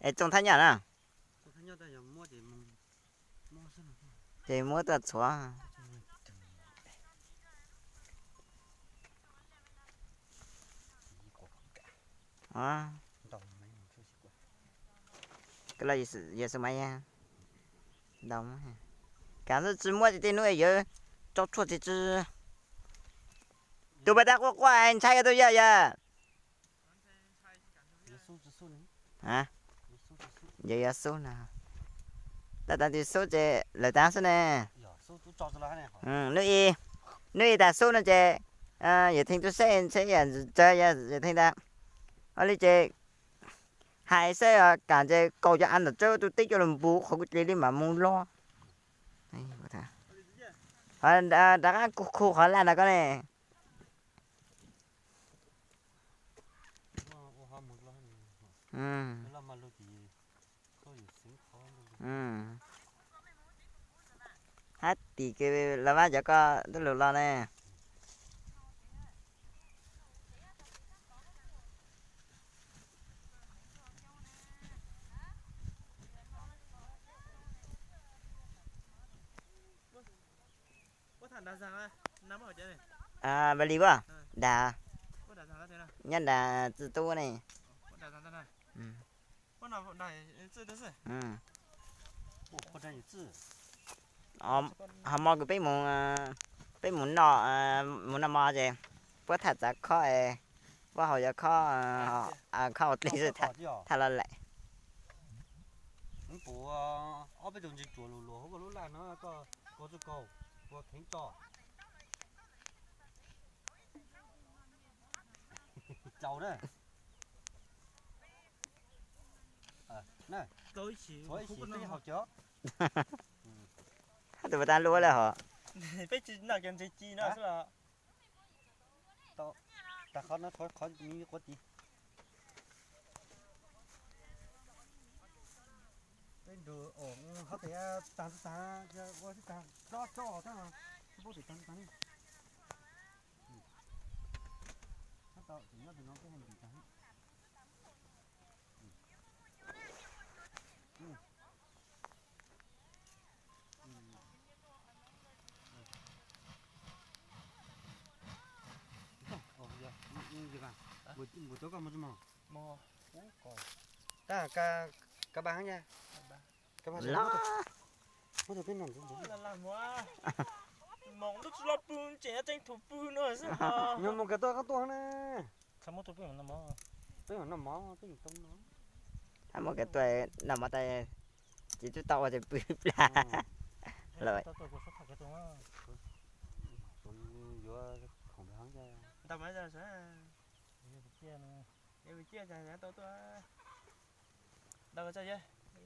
Es txooj thab nyaj na. Ces muab tuaj txhuav. Koj los Yexus Maiv, kav tsis muab ces tej hnub yuav tso tshuaj tsis tsi. Tus pas tas quaj quaj ntshai tus yog yog. Yog yuav xub no. Tab tas twg xub ces lawv tas xwb ne. Hnub ib, hnub ib tas xub no ces yawm theej tub saib ntshe yam tsawg yawm theej tas. Ua li ces hais saib kam ntshe kaus cov av ntawm tsawb tus teb coj los npuv qhov kuj dle li mam mus loj. Rov qab khu qhov laj ntawd koj ne. Hab tim kws los vaj cov koj tub lug los ne. Npalig puab dag, nyob nram txwj tub ne. Ho mo kws peb mus, peb mus noj, mus noj mo ces puab tham txav khob, puab haus cov khob, khob haus dlej xwb, tham loj laim. Puas ob peb tug ntsis tsuas lus luas hauv koj lub laj no, koj tua tsuj kaug, tua kheev tso. Tsaus na. Tshuav ib sim peb haus cawv. Tus pas tas luaj lawm hos. Peb tsis noj cov ntses ci no xwb los. Tag qhov no qhov quav ti. Peb nrug qhov tias tag tag, ua tsis tag, tso tso tag, tsis paub tias tag tag ne. Tab tom nyob tus no peb ntim tag. Mus cov koj mus tsis mog. Tab kav ba heev, kav ba muab tus peb no. Moos lub tsis loj pw tseem tseem thum pw no xwb. Yog mus kav tuaj qab tuaj na. Peb mam noj mov, peb mam tau noj. Hab muab kav tuaj noj mov tas, tsis tub tau ua ces pw plag lawm. Yuav khoom heev. Ciaj, tau tuaj. Ntau txog,